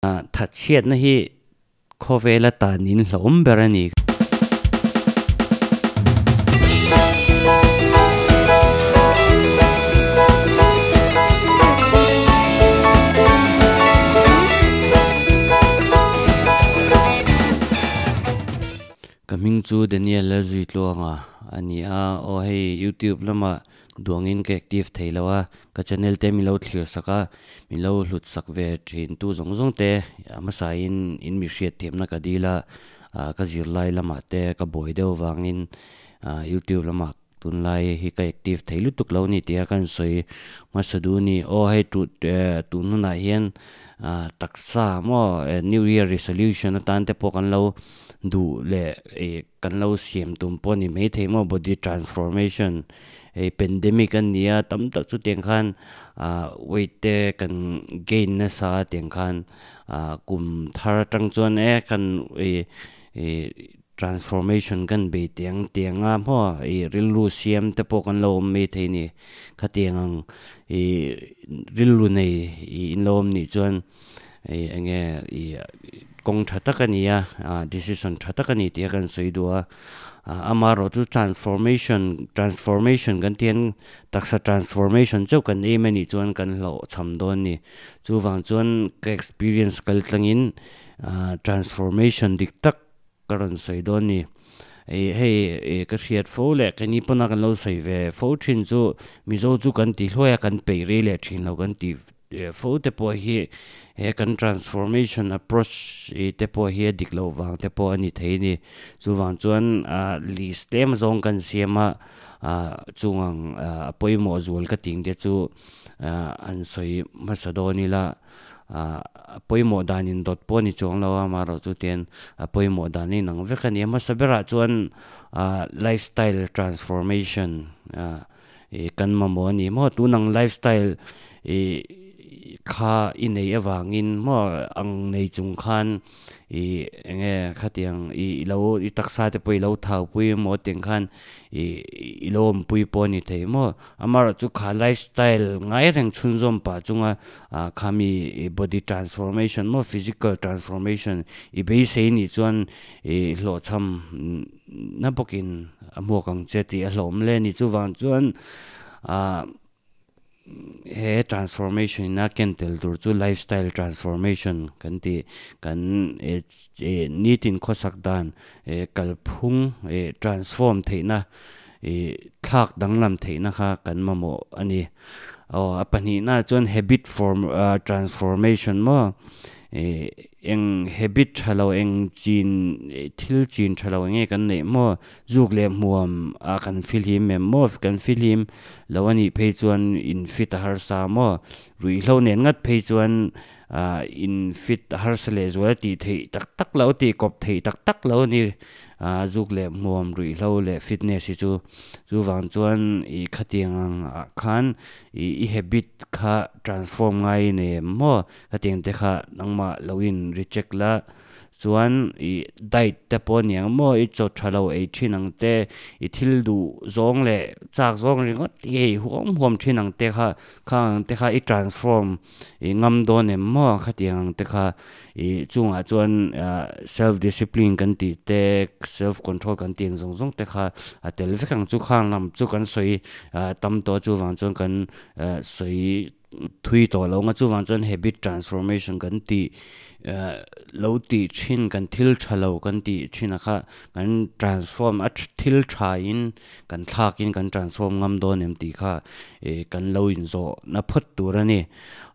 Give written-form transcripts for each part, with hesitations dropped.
Thatchhiatna hi khawvela tanin hlauhawm ber a ni. Ka hming chu Daniel Lalzuitluanga a ni a, aw hei YouTube lamah Duangin ka active thei lo a, ka channel te min lo thlir sak a, min lo hlut sak ve thin tu zawng zawng te a hmasa in in mi hriat thiamna ka dil a, ka zirlai lamah te ka buai deuh vangin youtube lamah tunlai hi ka active thei lutuk lo ni tia ka insawi hmasa duh a ni. Aw hei tut tun hunah hian taksa maw new year resolution atan te pawh kan lo duh leh ih kan lo siam tum pawh a ni maithei maw body transformation hei pandemic a ni a tam tak chu tiang khan ah weight te kan gain nasa a tiang khan ah kum thar atang chuan e kan ih ih transformation kan bei tiang tiang a maw ih rilru siam te pawh kan lo awm maithei a ni khatiang ang ih rilru nei ih in lo awm nih chuan ih eng nge ih kawng tha tak a ni a ah decision tha tak a ni tih a kan sawi duh a ah amaherawh chu transformation transformation kan tih hian taksa transformation chauh kan aim a nih chuan kan hlawhchham dawn a ni chuvang chuan ka experience kal tlangin ah transformation dik tak ka rawn sawi dawn a ni ih hei ih ka hriat fo leh keini pawna kan lo sawi ve fo thin chu mizo chu kan ti hluai a kan peih rei leh thin lo kan tih Fo te pawh hi he kan transformation approach te pawh hi a dik loh vang te pawh a ni thei a ni. Chuvang chuan list tlem zawng kan siam a, chung ang a pawimawh zual ka tih te chu an sawi hmasa dawn ila, a pawimawh dan indawt pawh a ni chuang lo a, amaherawhchu tian a pawimawh dan a inang vek a ni. A hmasa berah chuan lifestyle transformation Ih kan mamawh a ni maw? Tun ang lifestyle ih kha i nei avangin maw ang nei chung khan ih eng nge khatiang ih i lo i taksa te pawh i lo thau pui emaw tiang khan ih i lo awmpui pawh a ni thei maw? Amaherawhchu kha lifestyle ngai reng chhunzawm pah chunga ah khami ih body transformation maw physical transformation i beisei nih chuan ih hlawhchham na bawkin a hmuak ang che tih a hlawm le a ni. Chuvang chuan ah he transformation in a ken tel tur chu lifestyle transformation kan tih kan eh nitin khawsak dan eh kalphung eh transform theihna ih thlak danglam theihna kha kan mamawh a ni. Aw a pahnihna chuan habit form transformation maw ih eng habit tha lo eng chin thil chin tha lo enge kan neih maw zuk leh hmuam a kan fihlim em maw kan fihlim lo a nih phei chuan in fit a harsa maw ruihhlo nen ngat phei chuan ah in fit a harsa leh zual a tih theih tak tak lo tih kawp theih tak tak lo a ni ah zuk leh hmuam ruihhlo leh fitness hi chu chuvang chuan ih khatiang ang ah khan ih i habit kha transform ngai a nei em maw. Hetiang te kha nangmah lo in recheck la, chuan i diet te pawh aniang maw i chaw tha lo ei thin ang te, i thil duh zawng leh chak zawng ringawt hi hei huam huam thin ang te kha khang ang te kha i transform i ngam dawn em maw khatiang ang te kha i chungah chuan self discipline kan tih te self control kan tih ang zawng zawng te kha a tel vek ang chu khang lam chu kan sawi tam tawh chuvang chuan kan sawi Thui tawh lo nga chuvang chuan habit transformation kan tih lo tih thin kan thil tha lo kan tih thin a kha kan transform a thil tha in kan thlak in kan transform ngam dawn em tih kha ih kan lo inzawh na phawt tur a ni.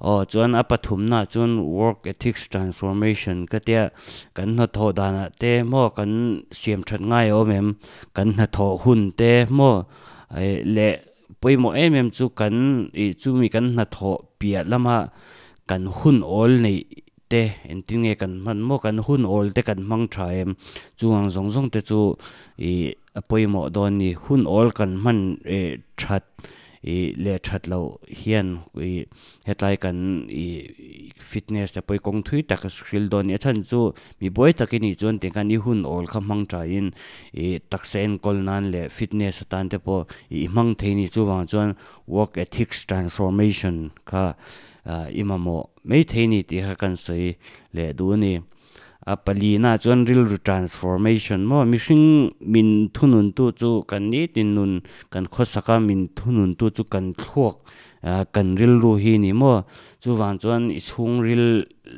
Aw chuan a pathum naah chuan work ethics transformation ka tia kan hnathawh danah te maw kan siam that ngai a awm em kan hnathawh hun te maw leh Pawimawh em em chu kan ih chumi kan hnathawh piah lama kan hun awl neih te engtin nge kan hman maw kan hun awl te kan hmang tha em chung ang zawng zawng te chu ih a pawimawh dawn a ni hun awl kan hman ih that ih leh that loh hian ih hetlai kan ih fitness te pawh hi kawng thui tak a hril dawn a ni a chhan chu Mi buai tak i nih chuan tikhan i hun awl kha hmang thain i taksa enkawl nan leh fitness atan te pawh i hmang thei a ni. Chuvang chuan work ethics transformation kha i mamawh mai thei a ni tih kha kan sawi leh duh a ni. A palina chuan rilru transformation maw mihring min thununtu chu kan nitin nun kan khawsak a min thununtu chu kan thluak kan rilru hi a ni maw chuvang chuan i chhungril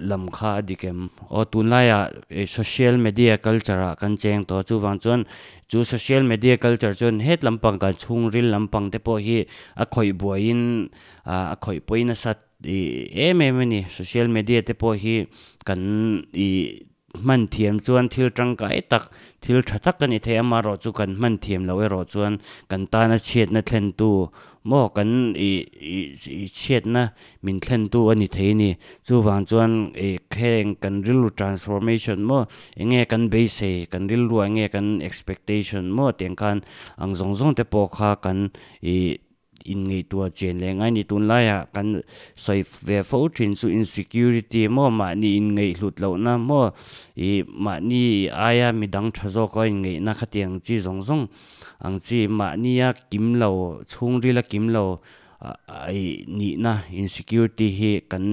lam kha a dik em? Aw tunlaiah social media culture ah kan cheng tawh a chuvang chuan chu social media culture chuan het lampang kan chhungril lampang te pawh hi a khawih buaiin a khawih pawi nasa ih em em a ni social media te pawh hi kan ih hman thiam chuan thil tangkai tak thil tha tak a ni thei a amaherawh chu kan hman thiam loh erawh chuan kan tana chhiatna thlentu maw kan ih ih ih chhiatna min thlentu a ni thei a ni chuvang chuan ih heng kan rilru transformation maw eng nge kan beisei kan rilruah eng nge kan expectation maw tiang khan ang zawng zawng te pawh kha kan ih. Inngaihtuah chen leh ngai ni tunlaiah kan sawi ve fo thin chu insecurity maw mahni inngaihhlut lohna maw ih mahni aia midang tha zawka inngaihna khatiang chi zawng zawng ang chi mahnia kim lo chhungrila kim lo ih nihna insecurity hi kan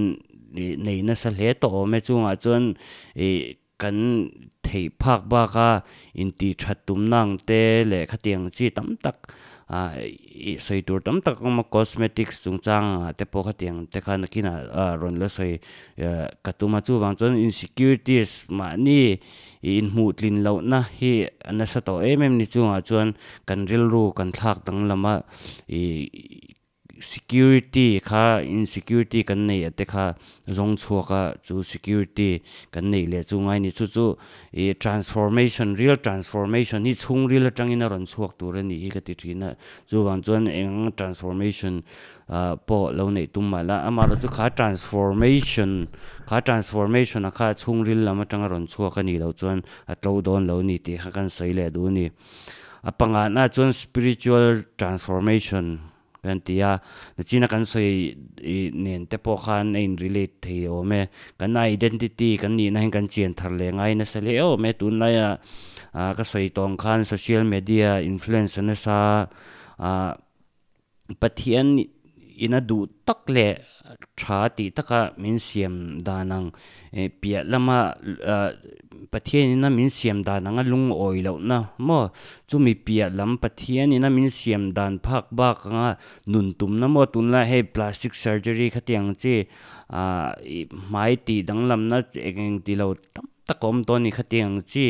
ih nei nasa hle tawh awm e chungah chuan ih kan theih phak baka intih that tumna ang te leh khatiang chi tam tak ah ih sawi tur tam tak a awm a cosmetics chungchang ah te pawh khatiang te kha nakinah ah rawn la sawi ka tum a chuvang chuan insecurities mahni ih inhmuh tlin lohna hi a nasa tawh em em ni chungah chuan kan rilru kan thlak danglam a ih. Security kha insecurity kan neih a te kha zawng chhuak a chu security kan neih leh chu ngai ni chu chu ih transformation real transformation hi chhungril atangin a rawn chhuak tur a nih hi ka ti thin a chuvang chuan eng transformation ah pawh lo neih tum mah la amaherawhchu kha transformation kha transformation a kha chhungril lam atanga rawn chhuak a nih loh chuan a tlo dawn lo a ni tih kha kan sawi leh duh a ni. A pangatna chuan spiritual transformation kan ti a, nachina kan sawi nen te pawh khan a in relate thei awm e. Kan identity kan nihna hian kan chian thar leh ngai nasa hle awm e. Tunlaia ka sawi tawng khan social media influence a nasa ah Pathian ina duh tak leh tha tih taka min siam dan ang piah lama Pathian ina min siam dan anga lungawi lohna maw chumi piah lam Pathian ina min siam dan phak bak anga nun tumna maw tunlai hei plastic surgery khatiang chi ah hmai tih danglamna eng eng ti lo tam tak a awm tawh a ni khatiang chi.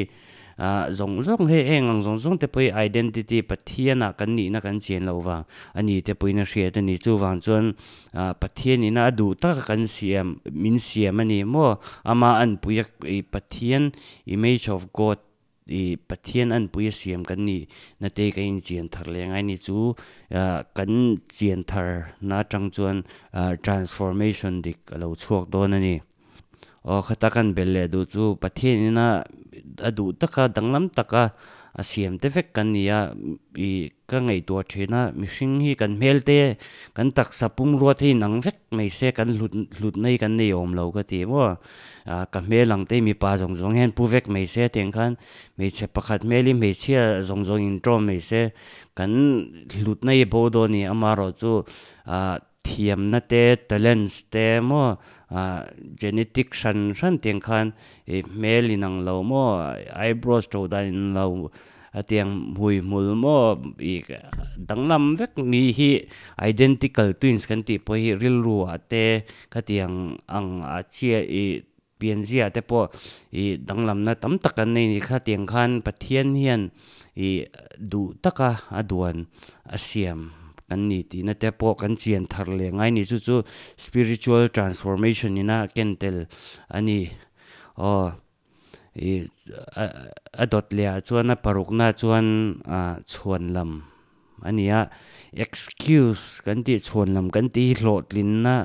Ah zawng zawng hei heng ang zawng zawng te pawh hi identity Pathianah kan nihna kan chian loh vang a ni te pawhin a hriat a ni. Chuvang chuan ah Pathian ina a duh taka kan siam min siam a ni maw? Ama anpui a ih Pathian image of God ih Pathian anpui a siam kan nih na te kan inchian thar leh ngai a ni. Chu ah kan chian thar na atang chuan ah transformation dik a lo chhuak dawn a ni. Aw khata kan bel leh duh chu Pathian ina a duh taka danglam taka a siam te vek kan ni a, ih ka ngaihtuah thin a, mihring hi kan hmel te kan taksa pumrua te hi nang vek mai se kan hlut hlut mai kan nei awm lo ka ti maw, ah ka hmel ang te hi mipa zawng zawng hian pu vek mai se tiang khan hmeichhe pakhat hmel hi hmeichhia zawng zawng in ṭawm mai se kan hlut na hi bo dawn a ni amaherawh chu ah Thiamna te, talents te maw, genetic hran hran tiang khan ih hmel inang lo maw, eyebrows to dan inang lo a tiang hmui hmul maw ih danglam vek mi hi identical twins kan tih pawh hi rilru ah te khatiang ang a chhia ih pianzia te pawh ih danglamna tam tak kan nei ni kha tiang khan Pathian hian ih duh taka a duan a siam kan ni tihna te pawh kan chian thar leh ngai ni chu chu spiritual transformation ina ken tel a ni aw ih a dawt leh ah chuan a parukna chuan ah chhuan lam a ni a excuse kan tih chhuan lam kan tih hi hlawhtlinna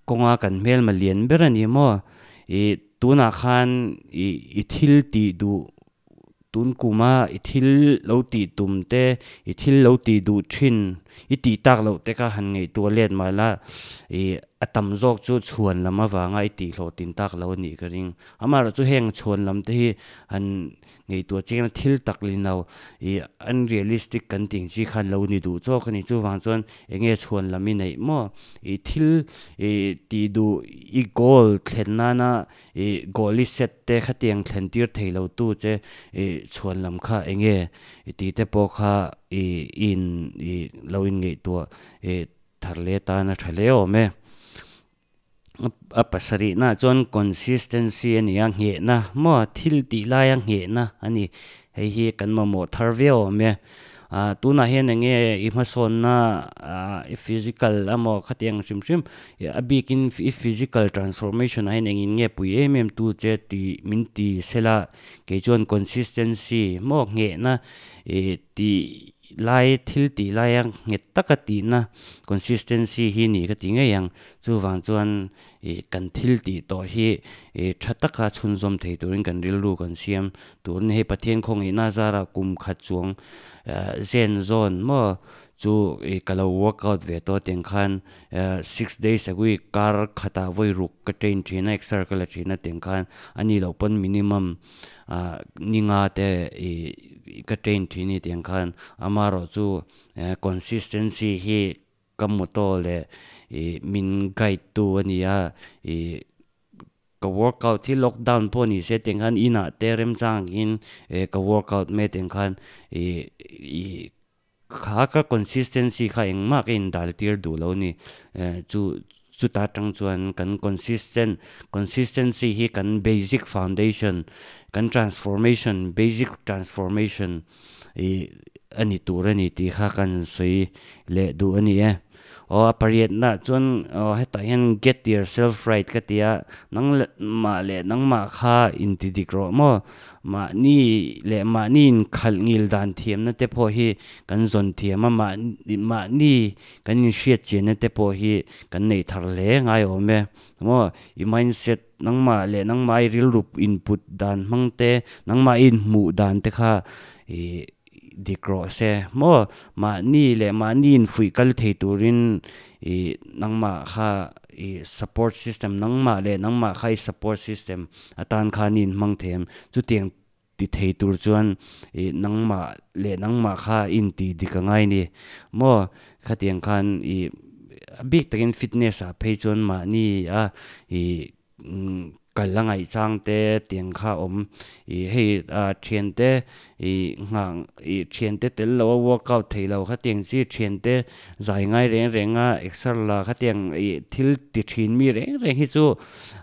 kawnga kan hmelma lian ber a ni maw ih tunah khan ih i thil tih duh tun kuma i thil lo tih tum te i thil lo tih duh thin. I tih tak loh te kha han ngaihtuah let mah la ih a tam zawk chu chhuan lam avanga i tih hlawhtlin tak lo a nih ka ring. Amaherawhchu heng chhuan lam te hi han ngaihtuah chiang ila thil tak lin lo ih unrealistic kan tih ang chi khan lo ni duh chawk a ni. Chuvang chuan eng nge chhuan lam i neih maw? Ih thil ih tih duh i goal thlen nana ih goal i set te khatiang thlen tir thei lo tu che ih chhuan lam kha eng nge i tih te pawh kha ih i in ih lo in ngaihtuah ih thar leh tan a tha hle awm e. A pasarihna chuan consistency a ni a, nghehna maw thil tih laia nghehna a ni. Hei hi kan mamawh thar viau awm e. Ah tunah hian eng nge i hmasawnna ah i physical emaw khatiang hrim hrim a bikin i physical transformation ah hian engin nge pui em em tu che tih min ti sela kei chuan consistency maw nghehna ih tih lai thil tih laia nghet taka tihna consistency hi ni ka ti ngei ang. Chuvang chuan ih kan thil tih tawh hi ih tha taka chhunzawm thei turin kan rilru kan siam tur a ni. Hei Pathian khawngaihna zarah kum khat chuang zen zawn maw chu ih ka lo workout ve tawh tiang khan six days a week kar khatah vawi ruk ka train thin a exer ka la thin a tiang khan a nih loh pawn minimum ah ninga te ih ka train thin a ni tiang khan amaherawhchu consistency hi Ka motto leh ih min guide tu a ni a, ih ka workout hi lockdown pawh ni se tiang khan inah te remchang angin eh ka workout mai tiang khan ih ih kha ka consistency kha engmah ka indal tir duh lo a ni. Eh chu chuta tang chuan kan consistent consistency hi kan basic foundation kan transformation basic transformation ih a ni tur a ni tih kha kan sawi leh duh a ni e. Aw a pariatna chuan aw hetah hian get yourself right ka ti a, nang leh mah leh nangmah kha inti dik rawh maw? Mahni leh mahni inkhalh ngil dan thiamna te pawh hi kan zawn thiam a, mahni kan inhriat chianna te pawh hi kan neih thar hle ngai awm e. Maw i mindset nangmah leh nangmah i rilru input dan hmang te, nangmah i inhmuh dan te kha ih dik rawh se maw mahni leh mahni infuih kal thei turin ih nangmah kha ih support system nangmah leh nangmah kha i support system atan khan i inhmang thei ang chutiang ti thei tur chuan ih nangmah leh nangmah kha i intih dik a ngai ni maw khatiang khan ih a bik takin fitness ah phei chuan mahni a ih Kal a ngaih chang te tiang kha awm. Ih hei ah thiante ih nghah ih thiante tel lo a workout thei lo kha tiang chi thiante zai ngai reng reng a exer la kha tiang ih thil ti thin mi reng reng hi chu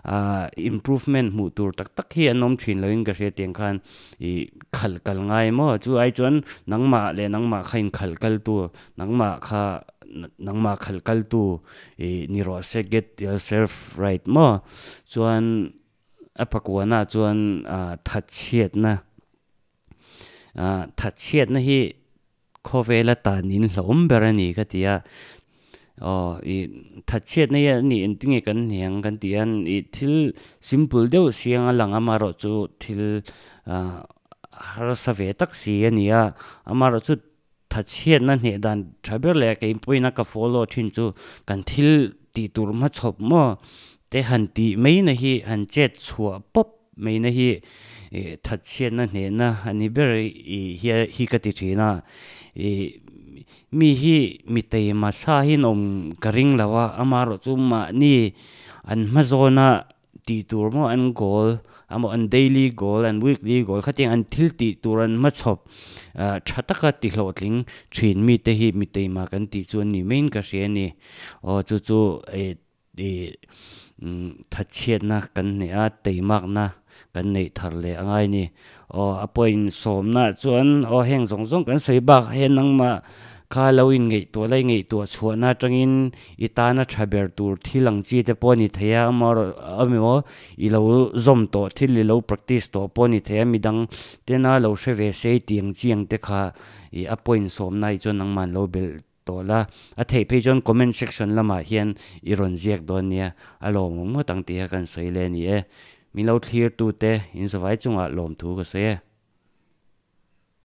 ah improvement hmuh tur tak tak hi an awm thin lo in ka hria tiang khan ih khalh kal ngai maw chu ai chuan nangmah leh nangmah kha inkhalh kal tu nangmah kha Nangmah khalh kaltu ih ni rawh se get yourself right maw? Chuan a pakuanah chuan ah thatchhiatna ah thatchhiatna hi khawvela tan in hlauhawm ber a ni ka ti a. Aw ih thatchhiatna hi a nih engtin nge kan hniang kan tih hian ih thil simple deuh siang a lang amaherawh chu thil ah harsa ve tak si a ni a, amaherawh chu Thatchhiatna hneh dan tha ber leh kei pawhin a ka follow thin chu kan thil tih tur hmachhawp maw te han tih mai na hi han chet chhuah pawp mai na hi ih thatchhiatna hnehna a ni ber ih hi ka ti thin a ih mi hi mi taima sa hi an awm ka ring lo a amaherawh chu mahni an hma zawna tih tur maw an goal emaw an daily goal an weekly goal khatiang an thil tih tur an hmachhawp ah tha taka ti hlawhtling thin mite hi mi teima kan tih chu an ni maiin ka hria a ni aw chu chu ih ih thatchhiatna kan hne a teimakna kan neih thar leh a ngai a ni aw a point sawmna chuan aw heng zawng zawng kan sawi bak hian nangmah kha lo inngaihtuah la ingaihtuah chhuahna atangin I tana tha ber tur thil ang chi te pawh a ni thei a, amaherawh i lo zawm tawh thil i lo practice tawh pawh a ni thei a, midang tena lo hre ve se i tih ang chi ang te kha i a point sawmna hi chuan nangmah an lo belh tawh la. A theih phei chuan comment section lamah hian i rawn ziak dawn nia, a lawmawm ngawt ang tih kha kan sawi leh a ni e. Min lo thlir tute in zavai chungah lawmthu ka sawi e.